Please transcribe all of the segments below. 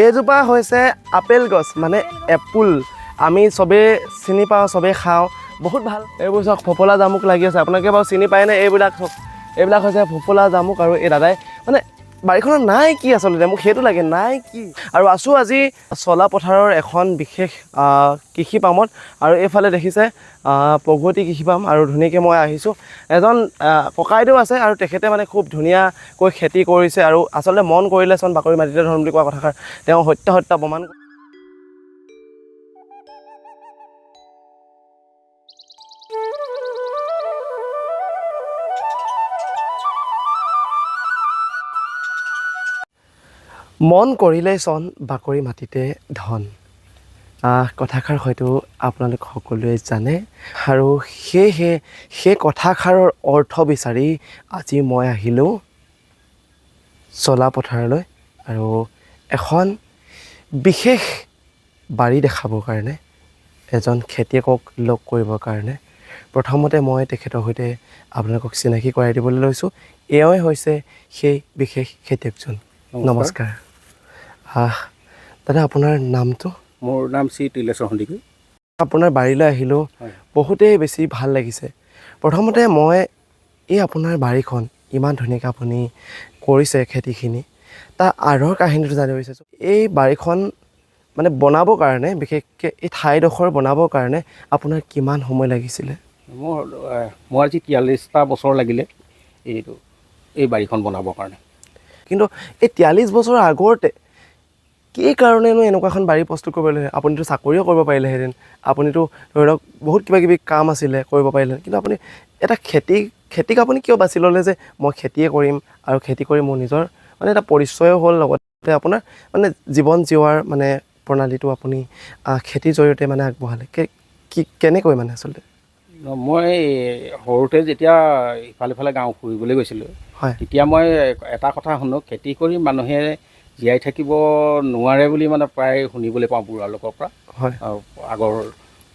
এইজোপা হৈছে আপেল গছ, মানে এপল। আমি চবেই চিনি পাওঁ, চবেই খাওঁ, বহুত ভাল। এইবোৰ চাওক, ফফলা জামুক লাগি আছে। আপোনালোকে বাৰু চিনি পায়নে এইবিলাক? চাওক, এইবিলাক হৈছে ফফলা জামুক। আৰু এই দাদাই মানে বাৰীখনত নাই কি, আচলতে মোক সেইটো লাগে, নাই কি। আৰু আছোঁ আজি চলা পথাৰৰ এখন বিশেষ কৃষি পামত। আৰু এইফালে দেখিছে প্ৰগতি কৃষি পাম। আৰু ধুনীয়াকৈ মই আহিছোঁ, এজন ককাইদেউ আছে আৰু তেখেতে মানে খুব ধুনীয়াকৈ খেতি কৰিছে। আৰু আচলতে মন কৰিলে চোন বাকৰি মাটিতে ধন বুলি কোৱা কথাষাৰ তেওঁ সত্য সত্য প্ৰমাণ। মন কৰিলেই চন বাকৰি মাটিতে ধন, কথাষাৰ হয়তো আপোনালোক সকলোৱে জানে। আৰু সেয়েহে সেই কথাষাৰৰ অৰ্থ বিচাৰি আজি মই আহিলোঁ চলা পথাৰলৈ আৰু এখন বিশেষ বাৰী দেখাবৰ কাৰণে, এজন খেতিয়কক লগ কৰিবৰ কাৰণে। প্ৰথমতে মই তেখেতৰ সৈতে আপোনালোকক চিনাকি কৰাই দিবলৈ লৈছোঁ। এওঁই হৈছে সেই বিশেষ খেতিয়কজন। নমস্কাৰ। দাদা, আপোনাৰ নামটো? মোৰ নাম শ্ৰী তিলেশ্বৰ সন্দিকৈ। আপোনাৰ বাৰীলৈ আহিলোঁ, বহুতেই বেছি ভাল লাগিছে। প্ৰথমতে মই এই আপোনাৰ বাৰীখন ইমান ধুনীয়াকৈ আপুনি কৰিছে খেতিখিনি, তাৰ আঁৰৰ কাহিনীটো জানিব বিচাৰিছোঁ। এই বাৰীখন মানে বনাবৰ কাৰণে, বিশেষকৈ এই ঠাইডোখৰ বনাবৰ কাৰণে আপোনাৰ কিমান সময় লাগিছিলে? মোৰ আজি 43টা বছৰ লাগিলে এই বাৰীখন বনাবৰ কাৰণে। কিন্তু এই 43 বছৰৰ আগতে কি কাৰণেনো এনেকুৱা এখন বাৰী প্ৰস্তুত কৰিব লাগিলে? আপুনিতো চাকৰিও কৰিব পাৰিলেহেঁতেন, আপুনিতো ধৰি লওক বহুত কিবা কিবি কাম আছিলে কৰিব পাৰিলেহেঁতেন, কিন্তু আপুনি এটা খেতিক আপুনি কিয় বাছি ল'লে যে মই খেতিয়ে কৰিম আৰু খেতি কৰি মোৰ নিজৰ মানে এটা পৰিচয়ো হ'ল, লগতে আপোনাৰ মানে জীৱন জীওৱাৰ মানে প্ৰণালীটো আপুনি খেতিৰ জৰিয়তে মানে আগবঢ়ালে, কি কেনেকৈ মানে আচলতে? মই সৰুতে যেতিয়া ইফালে ইফালে গাঁও ফুৰিবলৈ গৈছিলোঁ, তেতিয়া মই এটা কথা শুনো, খেতি কৰি মানুহে জীয়াই থাকিব নোৱাৰে বুলি মানে প্ৰায় শুনিবলৈ পাওঁ বুঢ়া লোকৰ পৰা। আৰু আগৰ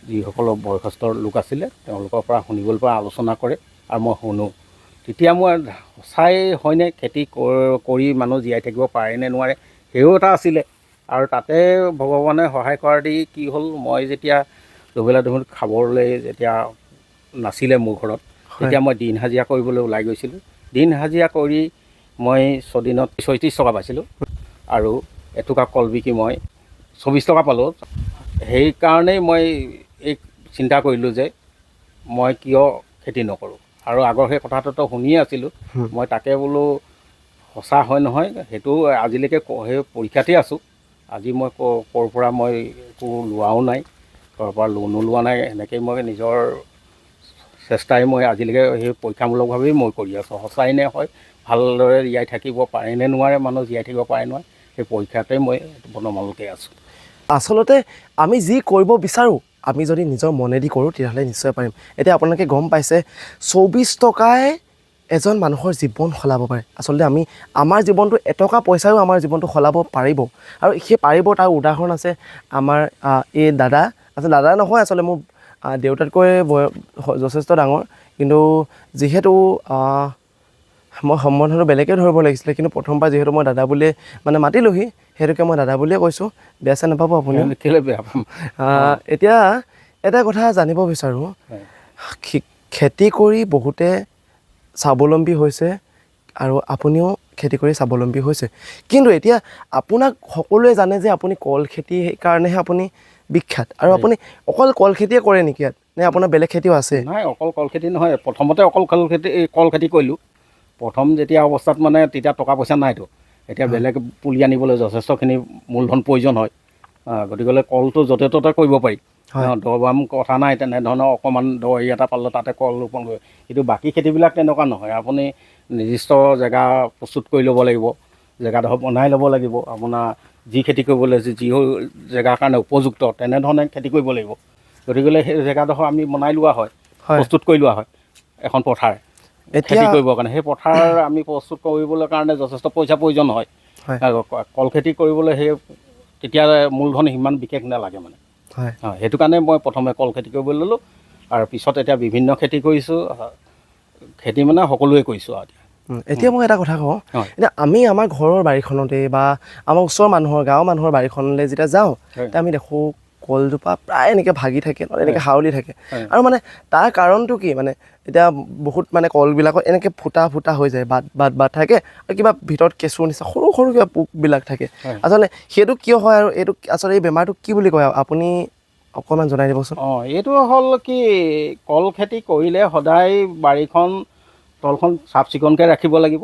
যিসকল বয়সস্থ লোক আছিলে তেওঁলোকৰ পৰা শুনিবলৈ পাওঁ, আলোচনা কৰে আৰু মই শুনো। তেতিয়া মই সঁচাই হয়নে খেতি কৰি মানুহ জীয়াই থাকিব পাৰে নে নোৱাৰে, সেয়াও এটা আছিলে। আৰু তাতে ভগৱানে সহায় কৰা দি কি হ'ল, মই যেতিয়া দুবেলা দুমুঠি খাবলৈ যেতিয়া নাছিলে মোৰ ঘৰত, তেতিয়া মই দিন হাজিৰা কৰিবলৈ ওলাই গৈছিলোঁ। দিন হাজিৰা কৰি মই ছদিনত 36 টকা পাইছিলোঁ আৰু এটুকা কল বিকি মই 24 টকা পালোঁ। সেইকাৰণেই মই এই চিন্তা কৰিলোঁ যে মই কিয় খেতি নকৰোঁ। আৰু আগৰ সেই কথাটোতো শুনিয়ে আছিলোঁ, মই তাকে বোলো সঁচা হয় নহয় সেইটো আজিলৈকে সেই পৰীক্ষাতেই আছোঁ। আজি মই ক'ৰ পৰা মই একো লোৱাও নাই, ক'ৰ পৰা লোনো লোৱা নাই, সেনেকেই মই নিজৰ চেষ্টাই মই আজিলৈকে সেই পৰীক্ষামূলকভাৱেই মই কৰি আছোঁ। সঁচাই নে হয়, ভালদৰে জীয়াই থাকিব পাৰে নে নোৱাৰে, মানুহ জীয়াই থাকিব পাৰে নোৱাৰে, সেই পৰীক্ষাতে মই বৰ্তমানলৈকে আছোঁ। আচলতে আমি যি কৰিব বিচাৰোঁ, আমি যদি নিজৰ মনেদি কৰোঁ তেতিয়াহ'লে নিশ্চয় পাৰিম। এতিয়া আপোনালোকে গম পাইছে 24 টকাই এজন মানুহৰ জীৱন সলাব পাৰে। আচলতে আমি আমাৰ জীৱনটো এটকা পইচায়ো আমাৰ জীৱনটো সলাব পাৰিব, আৰু সেই পাৰিব তাৰ উদাহৰণ আছে আমাৰ এই দাদা। আচলতে দাদা নহয়, আচলতে মোৰ দেউতাতকৈ যথেষ্ট ডাঙৰ, কিন্তু যিহেতু মই সম্বন্ধটো বেলেগে ধৰিব লাগিছিলে, কিন্তু প্ৰথমবাৰ যিহেতু মই দাদা বুলিয়ে মানে মাতিলোহি, সেইটোকে মই দাদা বুলিয়ে কৈছোঁ, বেয়া চেয়া নাপাব আপুনি। কেলৈ বেয়া পাম? এতিয়া এটা কথা জানিব বিচাৰোঁ, খেতি কৰি বহুতে স্বাৱলম্বী হৈছে আৰু আপুনিও খেতি কৰি স্বাৱলম্বী হৈছে, কিন্তু এতিয়া আপোনাক সকলোৱে জানে যে আপুনি কল খেতিৰ কাৰণেহে আপুনি বিখ্যাত। আৰু আপুনি অকল কল খেতিয়ে কৰে নেকি ইয়াত, নে আপোনাৰ বেলেগ খেতিও আছে? নাই, অকল কল খেতি নহয়। প্ৰথমতে অকল কল খেতি কৰিলোঁ। প্ৰথম যেতিয়া অৱস্থাত মানে তেতিয়া টকা পইচা নাইতো, এতিয়া বেলেগ পুলি আনিবলৈ যথেষ্টখিনি মূলধন প্ৰয়োজন হয়। গতিকেলৈ কলটো য'তে ত'তে কৰিব পাৰি, দ বাম কথা নাই, তেনেধৰণৰ অকণমান দ এৰিয়া এটা পালে তাতে কল ৰোপণ কৰিব। কিন্তু বাকী খেতিবিলাক তেনেকুৱা নহয়, আপুনি নিৰ্দিষ্ট জেগা প্ৰস্তুত কৰি ল'ব লাগিব, জেগাডোখৰ বনাই ল'ব লাগিব, আপোনাৰ যি খেতি কৰিবলৈ আছে যি জেগাৰ কাৰণে উপযুক্ত তেনেধৰণে খেতি কৰিব লাগিব। গতিকেলৈ সেই জেগাডোখৰ আমি বনাই লোৱা হয়, প্ৰস্তুত কৰি লোৱা হয় এখন পথাৰ খেতি কৰিবৰ কাৰণে। সেই পথাৰ আমি প্ৰস্তুত কৰিবলৈ কাৰণে যথেষ্ট পইচা প্ৰয়োজন হয়। আৰু কল খেতি কৰিবলৈ সেই তেতিয়া মূলধন সিমান বিশেষ নালাগে মানে। সেইটো কাৰণে মই প্ৰথমে কল খেতি কৰিবলৈ ল'লোঁ আৰু পিছত এতিয়া বিভিন্ন খেতি কৰিছোঁ। খেতি মানে সকলোৱে কৰিছোঁ আৰু এতিয়া। এতিয়া মই এটা কথা কওঁ, হয়। এতিয়া আমি আমাৰ ঘৰৰ বাৰীখনতে বা আমাৰ ওচৰৰ মানুহৰ, গাঁৱৰ মানুহৰ বাৰীখনলৈ যেতিয়া যাওঁ, তেতিয়া আমি দেখোঁ কলজোপা প্ৰায় এনেকৈ ভাগি থাকে, নহ'লে এনেকৈ হাউলি থাকে। আৰু মানে তাৰ কাৰণটো কি, মানে এতিয়া বহুত মানে কলবিলাকত এনেকৈ ফুটা ফুটা হৈ যায়, বাট বাট বাট থাকে আৰু কিবা ভিতৰত কেঁচুৰ নিচিনা সৰু সৰু কিবা পোকবিলাক থাকে। আচলতে সেইটো কিয় হয় আৰু এইটো আচলতে এই বেমাৰটো কি বুলি কয়, আপুনি অকণমান জনাই দিবচোন। অঁ, এইটো হ'ল কি, কল খেতি কৰিলে সদায় বাৰীখন তলখন চাফ চিকুণকৈ ৰাখিব লাগিব,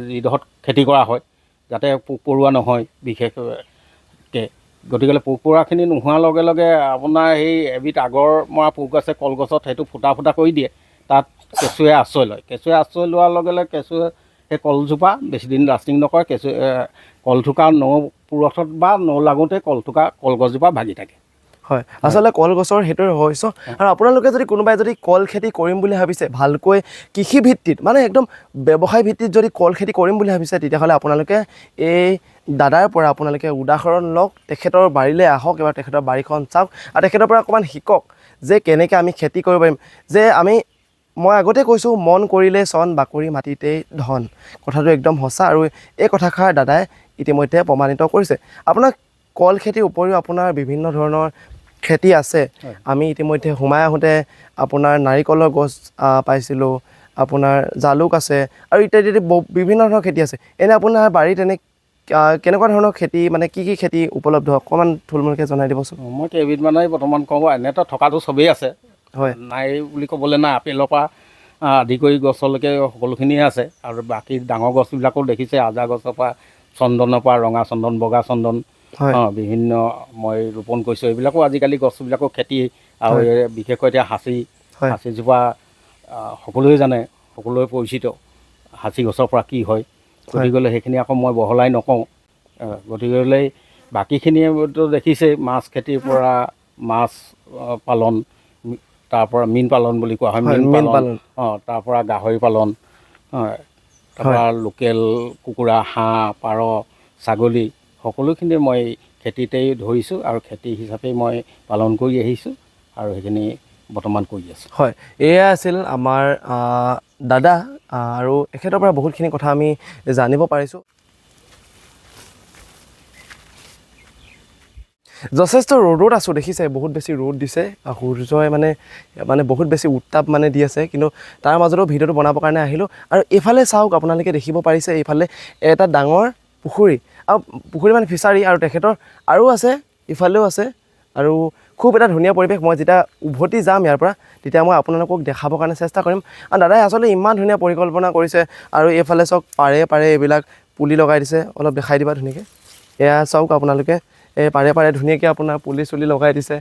যিডোখৰত খেতি কৰা হয়, যাতে পোক পৰুৱা নহয় বিশেষকৈ। গতিকেলৈ পোক পৰুৱাখিনি নোহোৱাৰ লগে লগে আপোনাৰ সেই এবিধ আগৰ মৰা পোক আছে কলগছত, সেইটো ফুটা ফুটা কৰি দিয়ে, তাত কেঁচুৱে আশ্ৰয় লয়। কেঁচুৱে আশ্ৰয় লোৱাৰ লগে লগে কেঁচুৱে সেই কলজোপা বেছিদিন লাষ্টিং নকৰে। কেঁচু কলথোকা নৌ পুৰঠত বা নৌ লাগোঁতে কলথোকা কলগছজোপা ভাগি থাকে। হয়, আচলতে কলগছৰ সেইটোৱে ৰহস্য। আৰু আপোনালোকে যদি কোনোবাই যদি কল খেতি কৰিম বুলি ভাবিছে, ভালকৈ কৃষিভিত্তিত মানে একদম ব্যৱসায় ভিত্তিত যদি কল খেতি কৰিম বুলি ভাবিছে, তেতিয়াহ'লে আপোনালোকে এই দাদাৰ পৰা আপোনালোকে উদাহৰণ লওক, তেখেতৰ বাৰীলৈ আহক, এবাৰ তেখেতৰ বাৰীখন চাওক আৰু তেখেতৰ পৰা অকণমান শিকক যে কেনেকৈ আমি খেতি কৰিব পাৰিম। যে আমি মই আগতে কৈছোঁ, মন কৰিলে চন, বাকৰি মাটিতেই ধন, কথাটো একদম সঁচা। আৰু এই কথাষাৰ দাদাই ইতিমধ্যে প্ৰমাণিত কৰিছে। আপোনাক কল খেতিৰ উপৰিও আপোনাৰ বিভিন্ন ধৰণৰ খেতি আছে। আমি ইতিমধ্যে সোমাই আহোঁতে আপোনাৰ নাৰিকলৰ গছ পাইছিলোঁ, আপোনাৰ জালুক আছে আৰু ইত্যাদি ইত্যাদি বিভিন্ন ধৰণৰ খেতি আছে। এনে আপোনাৰ বাৰীত এনে কেনেকুৱা ধৰণৰ খেতি, মানে কি কি খেতি উপলব্ধ, অকণমান থুলমূলকৈ জনাই দিবচোন। মই কেইবিধমানেই বৰ্তমান কওঁ, এনেতো থকাটো চবেই আছে, হয়, নাই বুলি ক'বলৈ নাই। আপেলৰ পৰা আদি কৰি গছলৈকে সকলোখিনিয়ে আছে। আৰু বাকী ডাঙৰ গছবিলাকো দেখিছে, আজা গছৰ পৰা, চন্দনৰ পৰা, ৰঙা চন্দন, বগা চন্দন, বিভিন্ন মই ৰোপণ কৰিছোঁ। এইবিলাকো আজিকালি গছবিলাকো খেতি। আৰু বিশেষকৈ এতিয়া সাঁচি, সাঁচিজোপা সকলোৱে জানে, সকলোৱে পৰিচিত সাঁচি গছৰ পৰা কি হয়। গতিকেলৈ সেইখিনি আকৌ মই বহলাই নকওঁ। গতিকেলৈ বাকীখিনিয়েতো দেখিছেই, মাছ খেতিৰ পৰা মাছ পালন, তাৰ পৰা মীন পালন বুলি কোৱা হয়, মীন মীন পালন, পালন। অঁ, তাৰ পৰা গাহৰি পালন, হয়, তাৰ পৰা লোকেল কুকুৰা, হাঁহ, পাৰ, ছাগলী, সকলোখিনি মই খেতিতেই ধৰিছোঁ আৰু খেতি হিচাপেই মই পালন কৰি আহিছোঁ আৰু সেইখিনি বৰ্তমান কৰি আছোঁ। হয়, এয়া আছিল আমাৰ দাদা আৰু এখেতৰ পৰা বহুতখিনি কথা আমি জানিব পাৰিছোঁ। যথেষ্ট ৰ'দত আছোঁ, দেখিছে বহুত বেছি ৰ'দ দিছে, সূৰ্যই মানে মানে বহুত বেছি উত্তাপ মানে দি আছে, কিন্তু তাৰ মাজতো ভিডিঅ'টো বনাবৰ কাৰণে আহিলোঁ। আৰু এইফালে চাওক, আপোনালোকে দেখিব পাৰিছে এইফালে এটা ডাঙৰ পুখুৰী, আৰু পুখুৰী মানে ফিচাৰী, আৰু তেখেতৰ আৰু আছে, ইফালেও আছে, আৰু খুব এটা ধুনীয়া পৰিৱেশ। মই যেতিয়া উভতি যাম ইয়াৰ পৰা, তেতিয়া মই আপোনালোকক দেখাবৰ কাৰণে চেষ্টা কৰিম। আৰু দাদাই আচলতে ইমান ধুনীয়া পৰিকল্পনা কৰিছে। আৰু এইফালে চাওক, পাৰে পাৰে এইবিলাক পুলি লগাই দিছে, অলপ দেখাই দিবা ধুনীয়াকৈ। এয়া চাওক আপোনালোকে, এই পাৰে পাৰে ধুনীয়াকৈ আপোনাৰ পুলি চুলি লগাই দিছে।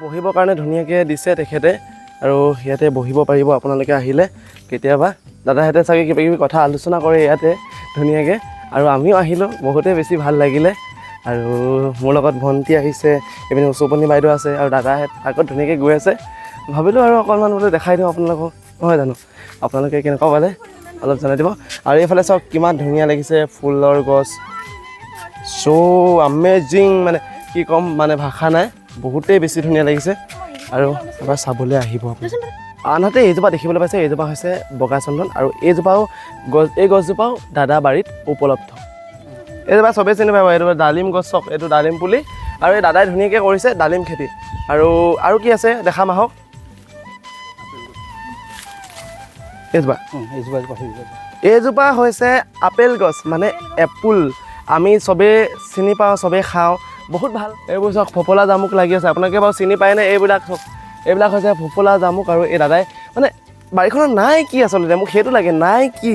বহিবৰ কাৰণে ধুনীয়াকৈ দিছে তেখেতে, আৰু ইয়াতে বহিব পাৰিব আপোনালোকে আহিলে কেতিয়াবা। দাদাহঁতে চাগে কিবা কিবি কথা আলোচনা কৰে ইয়াতে ধুনীয়াকৈ। আৰু আমিও আহিলোঁ, বহুতেই বেছি ভাল লাগিলে। আৰু মোৰ লগত ভণ্টি আহিছে, এইপিনে উচুপনি বাইদেউ আছে, আৰু দাদাহঁত আগত ধুনীয়াকৈ গৈ আছে। ভাবিলোঁ আৰু অকণমান বোলো দেখাই দিওঁ আপোনালোকক, নহয় জানো? আপোনালোকে কেনেকুৱা পালে অলপ জনাই দিব। আৰু এইফালে চাওক কিমান ধুনীয়া লাগিছে ফুলৰ গছ, চ' আমেজিং, মানে কি ক'ম, মানে ভাষা নাই, বহুতেই বেছি ধুনীয়া লাগিছে। আৰু এবাৰ চাবলৈ আহিব আপুনি। আনহাতে এইজোপা দেখিবলৈ পাইছে, এইজোপা হৈছে বগা চন্দন, আৰু এইজোপাও গছ, এই গছজোপাও দাদা বাৰীত উপলব্ধ। এইজোপা চবেই চিনি পাব, এইটো ডালিম গছ চাওক, এইটো ডালিম পুলি, আৰু এই দাদাই ধুনীয়াকৈ কৰিছে ডালিম খেতি। আৰু আৰু কি আছে দেখাম আহক। এইজোপা, এইজোপা হৈছে আপেল গছ, মানে এপুল, আমি চবেই চিনি পাওঁ, চবেই খাওঁ, বহুত ভাল। এইবোৰ চাওক ফফলা জামুক লাগি আছে, আপোনালোকে বাৰু চিনি পায়নে এইবিলাক? চাওক এইবিলাক হৈছে ফফলা জামুক। আৰু এই দাদাই মানে বাৰীখনত নাই কি, আচলতে মোক সেইটো লাগে, নাই কি।